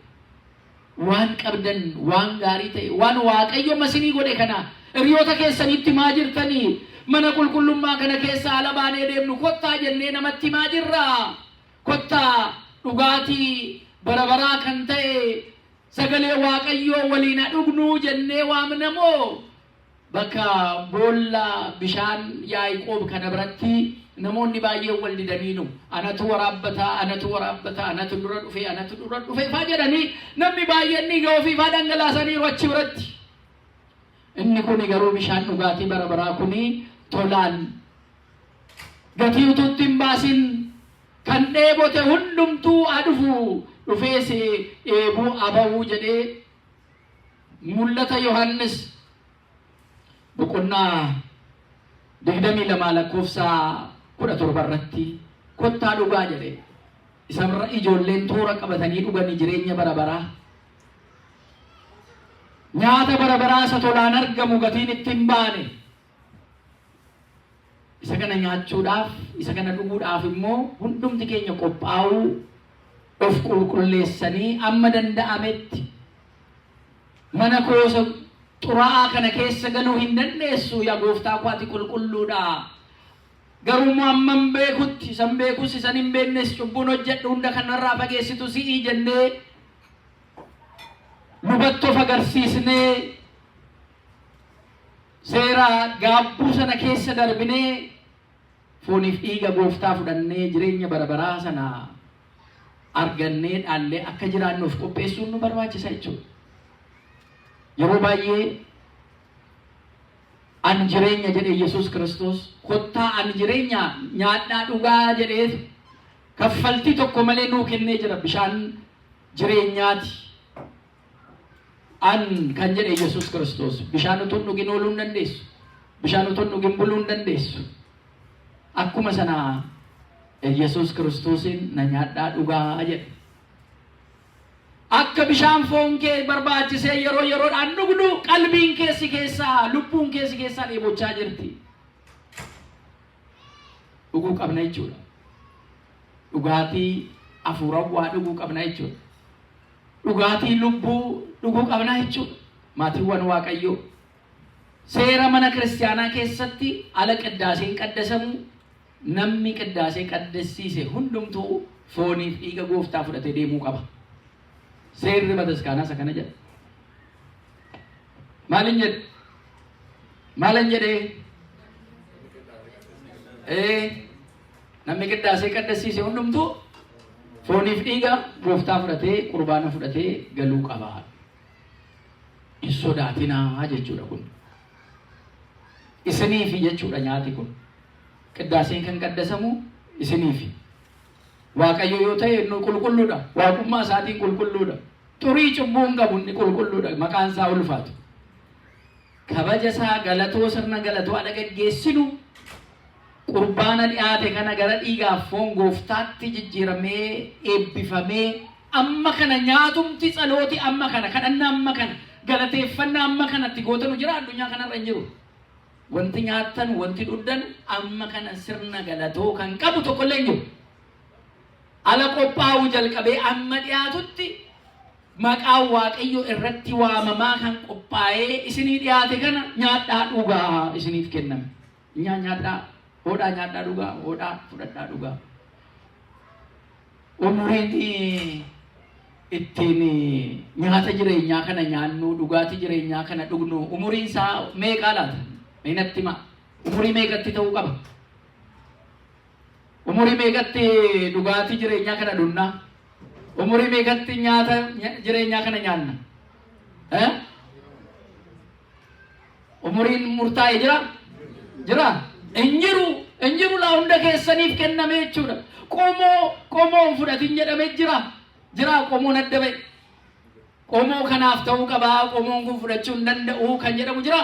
Waan qabdan, waan gaarii ta'e, waan Waaqayyo masinii godhe kana hiriyoota keessanitti himaa jirtanii? Mana qulqullummaa kana keessa ala baanee deemnu kottaa jennee namatti himaa jirra? Kottaa dhugaatii bara baraa kan ta'e sagalee Waaqayyoo waliin haa dhugnuu jennee waamna moo? Bakka boolla bishaan Yaaqoob kana biratti namoonni baay'een wal didaniinu, "Anatu waraabbataa, anatu waraabbataa, anatu dura dhufe, anatu dura dhufe," faa jedhanii namni baay'een dhiiga ofii faa dhangalaasaniiru achi biratti. Inni kuni garuu bishaan dhugaatii bara baraa kuni tolaan gatii utuutti hin baasin kan dheebote hundumtuu haa dhufu, dhufees dheebuu aba'uu jedhee Mul'ata Yohaannis boqonnaa 22 lakkoofsa 17 irratti "Kottaa dhugaa" jedhe. Isarra ijoolleen toora qabatanii dhuganii jireenya bara baraa, nyaata bara baraa isa tolaan argamu, gatiin itti hin baane, isa kana nyaachuudhaaf, isa kana dhuguudhaaf immoo hundumti keenya qophaa'uu, of qulqulleessanii amma danda'ametti, "Mana koosa xuraa'aa kana keessa galuu hin dandeessu, yaa gooftaa koo, ati qulqulluudha. Garuu immoo amman beekutti, isan beekus isan hin beeknes, cubbuun hojjedhu hunda kanarraa fageessitu si'ii," jennee lubatti of agarsiisnee, seera gaabbuu sana keessa darbinee, fooniif dhiiga gooftaa fudhannee, jireenya bara baraa sana argannee dhaallee akka jiraannuuf qopheessuun nu barbaachisa jechuudha. Yeroo baay'ee "An jireenya" jedhe Yesuus Kiristoos. "Kottaa, an jireenya, nyaadhaa dhugaa" jedhee kaffaltii tokko malee nuu kennee jira, bishaan jireenyaati. "An" kan jedhe Yesuus Kiristoos. Bishaan utuu hin dhugin ooluu hin dandeessu. Bishaan utuu hin dhugin buluu hin dandeessu. Akkuma sana Yesuus Kiristoosiin "Na nyaadhaa dhugaa" jedhe. Akka bishaan foon kee barbaachisee yeroo yeroodhaan dhugnu, qalbiin keessi keessaa, lubbuun keessi keessaa dheebochaa jirti. Dhuguu qabna jechuudha. Dhugaatii hafuurawwaa dhuguu qabna jechuudha. Dhugaatii lubbuu dhuguu qabna jechuudha. Maatiiwwan Waaqayyoo. Seera mana kiristaanaa keessatti ala qiddaaseen qaddasamu, namni qiddaasee qaddasiise hundumtuu fooniif dhiiga gooftaa fudhatee deemuu qaba. Seerri bataskaanaas akkana jedha. Maalin jedhe? Maalin jedhee? Namni qiddaasee qaddasiise hundumtuu fooniif dhiiga gooftaa fudhatee, qurbaana fudhatee galuu qaba. Hin sodaatinaa jechuudha kun. Isiniifi jechuudha nyaati kun. Qiddaaseen kan qaddasamu isiniifi. Waaqayyo yoo ta'e inni qulqulluudha. Waaqummaa isaatiin qulqulluudha. Xurii cubbuu hin qabu, inni qulqulluudha. Maqaan isaa ulfaatu. Kabaja isaa galatoo, sirna galatoo ala gaggeessinu, qurbaana dhiyaate kana gara dhiigaaf foon gooftaatti jijjiiramee eebbifamee, amma kana nyaatumti tsalooti, amma kana kadhannaa, amma kana galateeffannaa, amma kanatti gootanu jira addunyaa kanarra hin jiru. Wanti nyaattan, wanti dhugdan amma kana sirna galatoo kan qabu tokkollee hin jiru. Ala qophaa'uu jalqabee amma dhiyaatutti maqaan Waaqayyo irratti waamamaa kan qophaa'ee isinii dhiyaate kana nyaadhaa dhugaa, isiniif kenname. Nyaadhaa, hodhaa nyaadhaa dhugaa, hodhaa fudhadhaa dhugaa. Umuriin ittiin nyaata jireenyaa kana nyaannu, dhugaatii jireenyaa kana dhugnu, umuriin isaa meeqaa laata? Mee natti himaa. Umurii meeqatti ta'uu qaba? Umurii meeqatti dhugaatii jireenyaa kana dhugnaa? Umurii meeqatti nyaata jireenyaa kana nyaanna? Umuriin murtaa'e jira? Jira? Hin jiru. Hin jiru laa, hunda keessaniif kenname jechuudha. Qomoo qomoon fudhatin jedhame jira. Jira qomoon adda ba'e. Qomoo kanaaf ta'uu qabaa, qomoon kun fudhachuu hin danda'u kan jedhamu jira.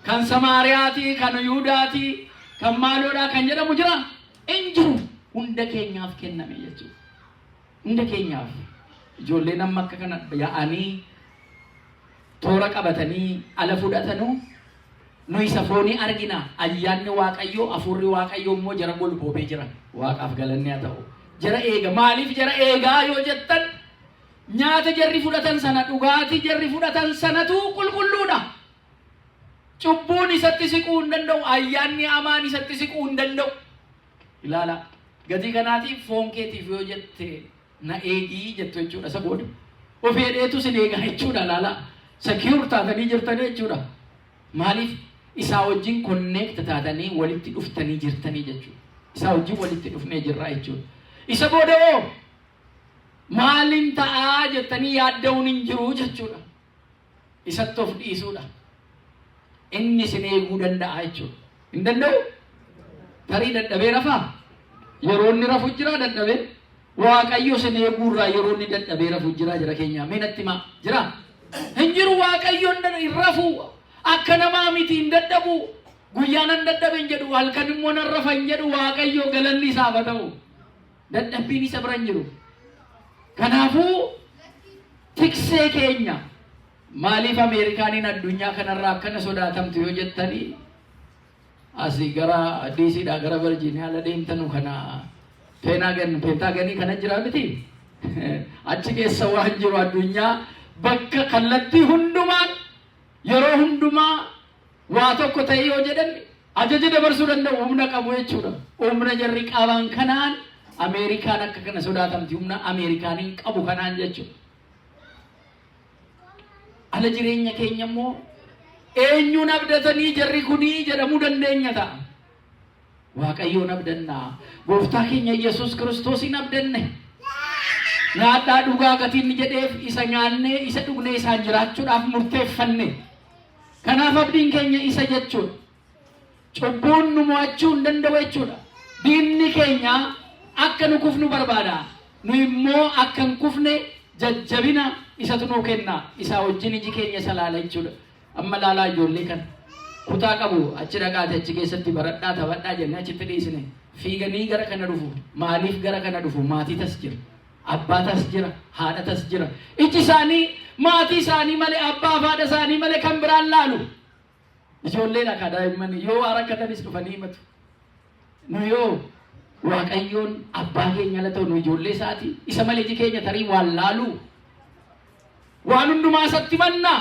Kan Samaariyaati, kan Yihudaati, kan maaloodhaa kan jedhamu jira. Hin jiru. Hunda keenyaaf kenname jechuudha. Hunda keenyaaf. Ijoolleen amma akka kana yaa'anii toora qabatanii ala fudhatanu, nu isa foonii argina. Ayyaanni Waaqayyoo, hafuurri Waaqayyoo immoo jara golboobee jira. Waaqaaf galanni haa ta'u. Jara eega. Maaliif jara eegaa yoo jettan, nyaata jarri fudhatan sana, dhugaatii jarri fudhatan sanatu qulqulluudha. Cubbuun isatti siquu hin danda'u. Ayyaanni hamaan isatti siquu hin danda'u. Ilaala. Gatii kanaatiif foon keetiif yoo jette "Na eegii" jettu jechuudha isa booda. Of eedheetu sin eegaa jechuudha, ilaala. Secure taatanii jirtanii jechuudha. Maaliif isaa wajjin connect taatanii walitti dhuftanii jirtanii jechuudha. Isaa wajjin walitti dhufnee jirra jechuudha. Isa booda hoo maaliin ta'aa jettanii yaadda'uun hin jiru jechuudha. Isatti of dhiisuudha. Inni isin eeguu danda'a jechuudha. Hin danda'u? Tarii dadhabee rafaa? Yeroo inni rafu jira dadhabee? Waaqayyo isin eeguurraa yeroo inni dadhabee rafu jira jira keenya. Mee natti himaa jira? Hin jiru. Waaqayyo hin rafu. Akka namaa miti, hin dadhabu. Guyyaa nan dadhabe hin jedhu, halkan immoo nan rafa hin jedhu. Waaqayyo galanni isaaf haa ta'u. Dadhabbiin isa bira hin jiru. Kanaafuu tiksee keenya. Maaliif Ameerikaaniin addunyaa kanarraa akkana sodaatamtu yoo jettanii, asii gara DCdhaa gara Virgiiniyaa ala deemtanu kana Pentagon Pentagonii kana jira miti. Achi keessa waan jiru addunyaa bakka kallattii hundumaan yeroo hundumaa waa tokko ta'e yoo jedhan ajaja dabarsuu danda'u, humna qabu jechuudha. Humna jarri qaban kanaan Ameerikaan akka kana sodaatamti, humna Ameerikaaniin qabu kanaan jechuudha. Ala jireenya keenya immoo eenyuun abdatanii jarri kunii jedhamuu dandeenya ta'a. Waaqayyoon abdannaa. Gooftaa keenya Yesuus Kiristoosiin abdanne. Nyaadhaa dhugaa gatiin inni jedheef isa nyaannee isa dhugnee isaan jiraachuudhaaf murteeffanne. Kanaaf abdiin keenya isa jechuudha. Cubbuun nu mo'achuu hin danda'u jechuudha. Diinni keenya akka nu kufnu barbaada. Nu immoo akka hin kufne jajjabina isatu nuu kenna. Isaa wajjin iji keenya isa laala jechuudha. Amma laalaa ijoollee kana. Kutaa qabu achi dhaqaate achi keessatti baradhaa taphadhaa jennee achitti dhiisne. Fiiganii gara kana dhufu. Maaliif gara kana dhufu? Maatii tas jira. Abbaa tas jira. Haadha tas jira. Iji isaanii maatii isaanii malee, abbaa fi haadha isaanii malee kan biraan laalu. Ijoolleen akka daa'imman yoo waa rakkatanis dhufanii himatu. Nu yoo Waaqayyoon abbaa keenya ala ta'u, nu ijoollee isaati. Isa malee iji keenya tarii waan laalu. Waan hundumaa isatti mannaa.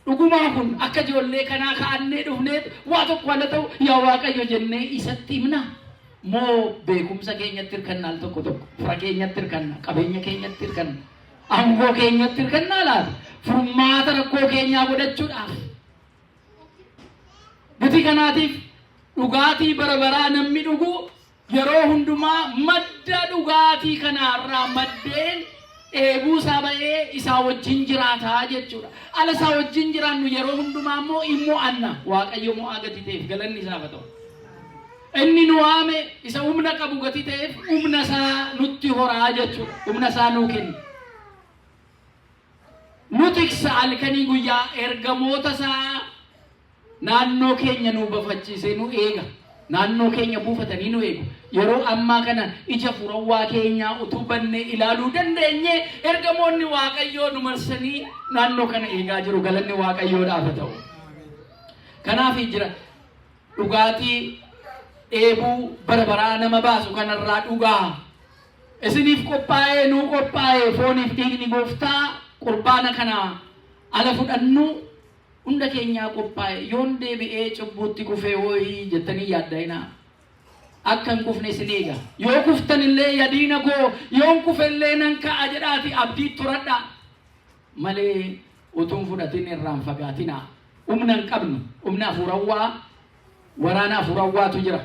Dhugumaa kun akka ijoollee kanaa ka'annee dhufnee waa tokko ala ta'u yaa Waaqayyo jennee isatti himna. Moo beekumsa keenyatti hirkanna al tokko tokko, fira keenyatti hirkanna, qabeenya keenyatti hirkanna, aangoo keenyatti hirkannaa laata? Furmaata rakkoo keenyaa godhachuudhaaf. Gatii kanaatiif dhugaatii bara baraa namni dhugu yeroo hundumaa madda dhugaatii kanaarraa maddeen dheebuu isaa ba'ee isaa wajjin jiraataa jechuudha. Ala isaa wajjin jiraannu yeroo hundumaa immoo in mo'anna. Waaqayyo mo'aa gatii ta'eef galanni isaaf haa ta'u. Inni nu waame isa humna qabu gatii ta'eef humna isaa nutti horaa jechuudha. Humna isaa nuu kenna. Nu tiksa halkanii guyyaa, ergamoota isaa naannoo keenya nu buufachiisee nu eega. Naannoo keenya buufatanii nu eegu. Yeroo ammaa kana ija furawwaa keenyaa utuu bannee ilaaluu dandeenye, ergamoonni Waaqayyoo nu marsanii naannoo kana eegaa jiru. Galanni Waaqayyoodhaaf haa ta'u. Kanaaf jira dhugaatii dheebuu bara baraa nama baasu kanarraa dhugaa. Isiniif qophaa'ee, nuu qophaa'ee, fooniif dhiigni gooftaa qurbaana kana ala fudhannu hunda keenyaa qophaa'e. Yoon deebi'ee cubbuutti kufee wooyii jettanii yaadda'inaa. Akka hin kufne isin eega. Yoo kuftan illee yadiina koo yoon kufe illee nan ka'a jedhaati abdii turadhaa. Malee utuun fudhatin irraan fagaatinaa. Humna hin qabnu. Humna hafuurawwaa, waraana hafuurawwaatu jira.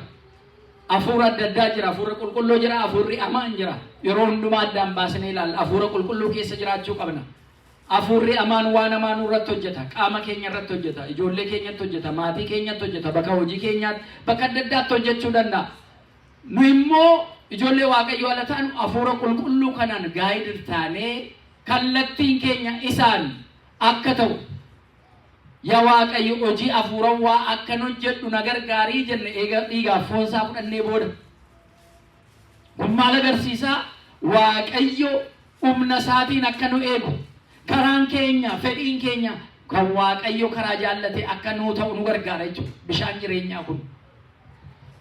Hafuura adda addaa jira. Hafuurri qulqulluu jira. Hafuurri hamaan jira. Yeroo hundumaa addaan baasnee ilaalla. Hafuura qulqulluu keessa jiraachuu qabna. Hafuurri hamaan waan hamaa nurratti hojjeta. Qaama keenya irratti hojjeta. Ijoollee keenyatti hojjeta. Maatii keenyatti hojjeta. Bakka hojii keenyaatti, bakka adda addaatti hojjechuu danda'a. Nu immoo ijoollee Waaqayyoo ala taanu hafuura qulqulluu kanaan guide taanee kallattiin keenya isaan akka ta'u, yaa Waaqayyo hojii hafuurawwaa akkan hojjedhu na gargaarii jenne eega dhiigaaf foonsaa fudhannee booda. Kun maal agarsiisaa? Waaqayyo humna isaatiin akka nu eegu, karaan keenya, fedhiin keenya kan Waaqayyo karaa jaallate akka nuu ta'u nu gargaara jechuudha. Bishaan jireenyaa kun.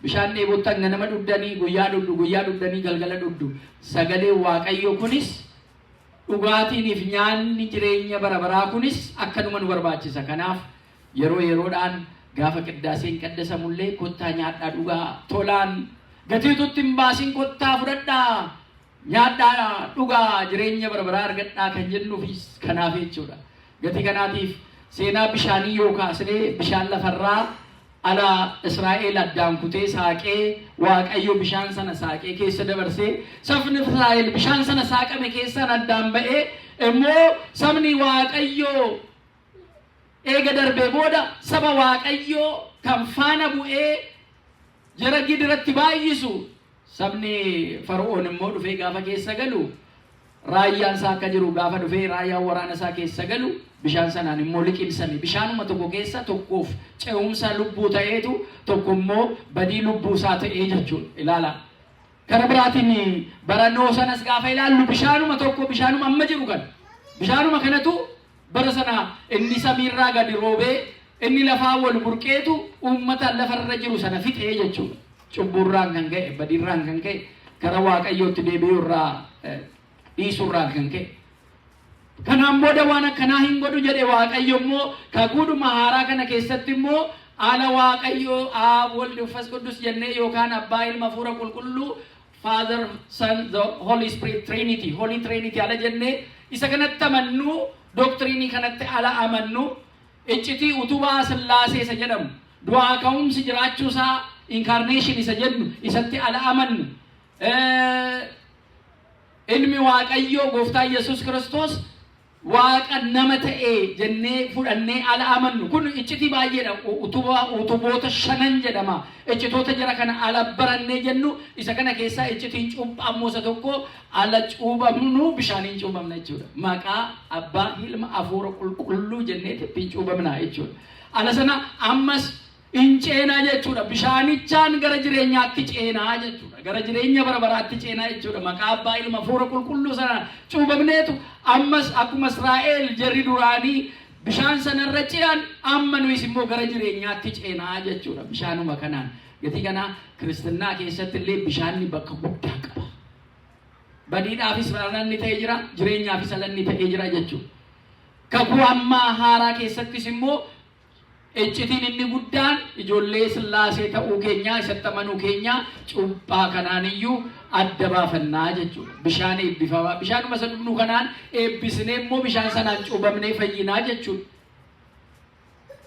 Bishaan dheebottan ganama dhugdanii, guyyaa dhugdu, guyyaa dhugdanii galgala dhugdu. Sagaleen Waaqayyo kunis, dhugaatiiniif nyaanni jireenya bara baraa kunis akkanuma nu barbaachisa. Kanaaf yeroo yeroodhaan gaafa qiddaaseen qaddasamullee kottaa nyaadhaa dhugaa, tolaan gatiitutti hin baasin, kottaa fudhadhaa nyaadhaa dhugaa, jireenya bara baraa argadhaa kan jennuufis kanaaf jechuudha. Gatii kanaatiif Seenaa bishaanii yoo kaasnee, bishaan lafarraa ala Israa'el addaan kutee saaqee, Waaqayyo bishaan sana saaqee keessa dabarsee, sabni Israa'el bishaan sana saaqame keessaan addaan ba'ee immoo sabni Waaqayyo eega darbee booda saba Waaqayyo kan faana bu'ee jara gidiratti baay'isu, sabni Fara'oon immoo dhufee gaafa keessa galu, raayyaan isaa akka jiru gaafa dhufee raayyaan waraana isaa keessa galu, bishaan sanaan immoo liqimsame. Bishaanuma tokko keessa tokkoof ce'umsa lubbuu ta'eetu, tokko immoo badii lubbuu isaa ta'ee jechuudha. Ilaala. Kara biraatiin barannoo sanas gaafa ilaallu, bishaanuma tokko, bishaanuma amma jiru kana, bishaanuma kanatu bara sana inni samiirraa gadi roobee, inni lafaa wal burqeetu uummata lafarra jiru sana fixee jechuudha. Cubbuurraan kan ka'e, badiirraan kan ka'e, gara Waaqayyootti deebi'uurraa dhiisuurraan kan ka'e. Kanaan booda waan akkanaa hin godhu jedhe Waaqayyo. Immoo kakuudhuma haaraa kana keessatti immoo ala Waaqayyo Aab, Waldi, መንፈስ ቅዱስ jennee yookaan Abbaa, Ilma, Hafuura Qulqulluu, Father, Son, the Holy Spirit, Trinity, Holy Trinity ala jennee isa kanatti amannu, doctrine kanatti ala amannu, iccitii utubaa Sillaasee isa jedhamu, du'aa ka'umsi jiraachuusaa, incarnation isa jennu isatti ala amannu, ilmi Waaqayyoo Gooftaa Yesus Kiristoos Waaqa nama ta'e jennee fudhannee ala amannu, kun iccitii baay'eedha. Utubaa, utuboota shanan jedhama. Iccitoota jara kana ala barannee jennu, isa kana keessaa iccitiin cuuphaa isa tokko. Ala cuubamnu bishaaniin cuubamna jechuudha. Maqaa Abbaa, Ilma, Hafuura Qulqulluu jennee ittiin cuubamna jechuudha. Ala sana ammas in ceenaa jechuudha. Bishaanichaan gara jireenyaatti ceenaa jechuudha. Gara jireenya bara baraatti ceenaa jechuudha. Maqaa Abbaa, Ilma, Hafuura Qulqulluu sana cuubamneetu ammas akkuma Israa'el jarri duraanii bishaan sanarra ce'an, amma nuyis immoo gara jireenyaatti ceenaa jechuudha. Bishaanuma kanaan. Gatii kanaa kiristinnaa keessatti illee bishaanni bakka guddaa qaba. Badiidhaafis alanni ta'ee jira, jireenyaafis alanni ta'ee jira jechuudha. Kakuu ammaa haaraa keessattis immoo iccitiin inni guddaan ijoollee Sillaasee ta'uu keenyaa, isatti amanuu keenyaa cuuphaa kanaaniyyuu adda baafannaa jechuudha. Bishaan eebbifamaa. Bishaanuma isa dhugnu kanaan eebbisnee immoo bishaan sanaan cuubamnee fayyinaa jechuudha.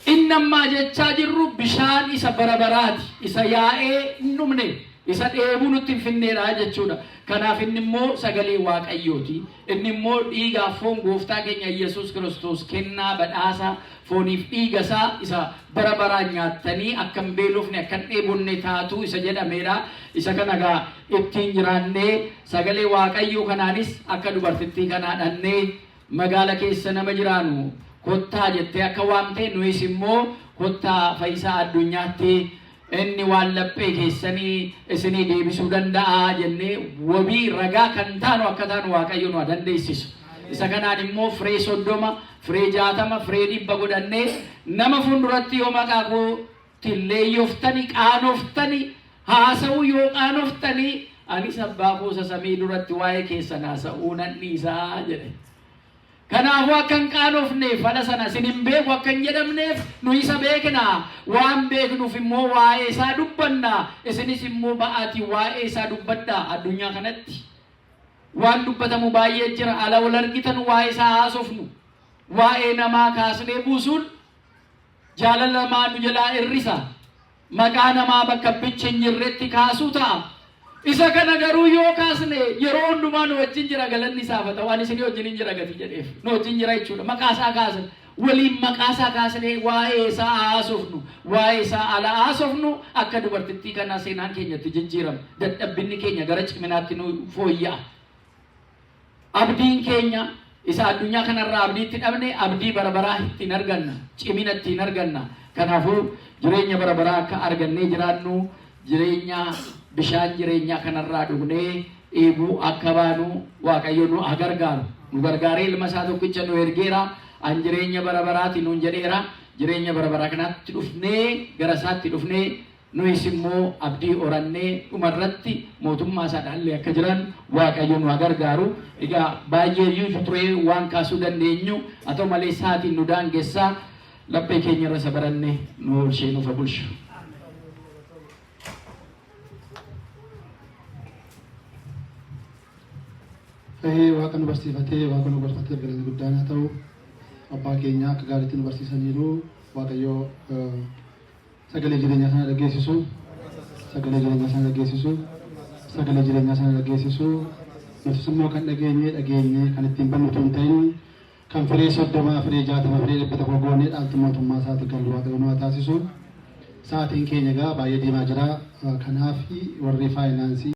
Inni ammaa jechaa jirru bishaan isa bara baraati. Isa yaa'ee hin dhumne. Isa dheebuu nutti hin finneedha jechuudha. Kanaaf inni immoo sagalee Waaqayyooti. Inni immoo dhiigaaf foon Gooftaa keenya Yesuus Kiristoos, kennaa badhaasa fooniif dhiiga isaa isa bara baraan nyaattanii akka hin beelofne, akka hin dheebonne taatu isa jedhameedha. Isa kana egaa ittiin jiraannee, sagalee Waaqayyoo kanaanis akka dubartittii kanaa dhannee magaala keessa nama jiraanu kottaa jettee akka waamte, nuyis immoo kottaa Fayyisaa addunyaatti, inni waan laphee keessanii isinii deebisuu danda'a jennee wabii ragaa kan taanu akka taanu Waaqayyo nu dandeessisu. Isa kanaan immoo firee 30, firee 60, firee 100 godhannee, nama fuulduratti yoo maqaa kootiin leeyyoftanii, qaanoftanii haasa'uu yoo qaanoftanii, anis Abbaa koo isa samii duratti waa'ee keessan haasa'uu nan dhiisaa jedhe. Kanaafuu akka hin qaanofneef, fala sana isin hin beeku akka hin jedhamneef, nu isa beekna. Waan beeknuuf immoo waa'ee isaa dubbanna. Isinis immoo ba'aatii waa'ee isaa dubbadhaa addunyaa kanatti. Waan dubbatamu baay'ee jira. Ala wal argitan waa'ee isaa haasofnu. Waa'ee namaa kaasnee buusuun jaalala namaa nu jalaa hir'isa. Maqaa namaa bakka bichi hin jirretti kaasuu ta'a. Isa kana garuu yoo kaasne yeroo hundumaa nu wajjin jira, galanni isaaf haa ta'u. Ani isinii wajjin hin jira gati jedheef. Nu wajjin jira jechuudha. Maqaa isaa kaasan. Waliin maqaa isaa kaasnee waa'ee isaa haasofnu. Waa'ee isaa ala haasofnu, akka dubartittii kanaa seenaan keenyatti jijjiirama. Dadhabbinni keenya gara ciminaatti nu fooyya'a. Abdiin keenya isa addunyaa kanarraa abdiitti dhabne, abdii bara baraa ittiin arganna. Cimina ittiin arganna. Kanaafuu jireenya bara baraa akka argannee jiraannu, jireenya bishaan jireenyaa kanarraa dhugnee dheebuu akka baanu Waaqayyo nu haa gargaaru. Nu gargaaree ilma isaa tokkicha nu ergeera. An jireenya bara baraati nuun jedheera. Jireenya bara baraa kanatti dhufnee, gara isaatti dhufnee, nuyis immoo abdii horannee dhumarratti mootummaa isaa dhaallee akka jiran Waaqayyo nu haa gargaaru. Egaa baay'ee iyyuu turee waan kaasuu dandeenyu, haa ta'u malee sa'aatiin nu daangessaa. Laphee keenya irra isa baranne nu oolchee nuuf haa bulchu. Fahee Waaqa nu barsiifatee, Waaqa nu gorfatee galanni guddaan haa ta'u. Abbaa keenya akka gaariitti nu barsiisaniiru. Waaqayyoo sagalee jireenyaa sana dhageessisu. Sagalee jireenyaa sana dhageessisu. Sagalee jireenyaa sana dhageessisu. Nutis immoo kan dhageenye dhageenye kan ittiin bannu otoo hin ta'in kan firee 30, firee 60, firee 100 goonee dhaaltu mootummaa isaatti galu Waaqayyo nu haa taasisu. Sa'aatiin keenya egaa baay'ee deemaa jira. Kanaaf warri faayinaansii.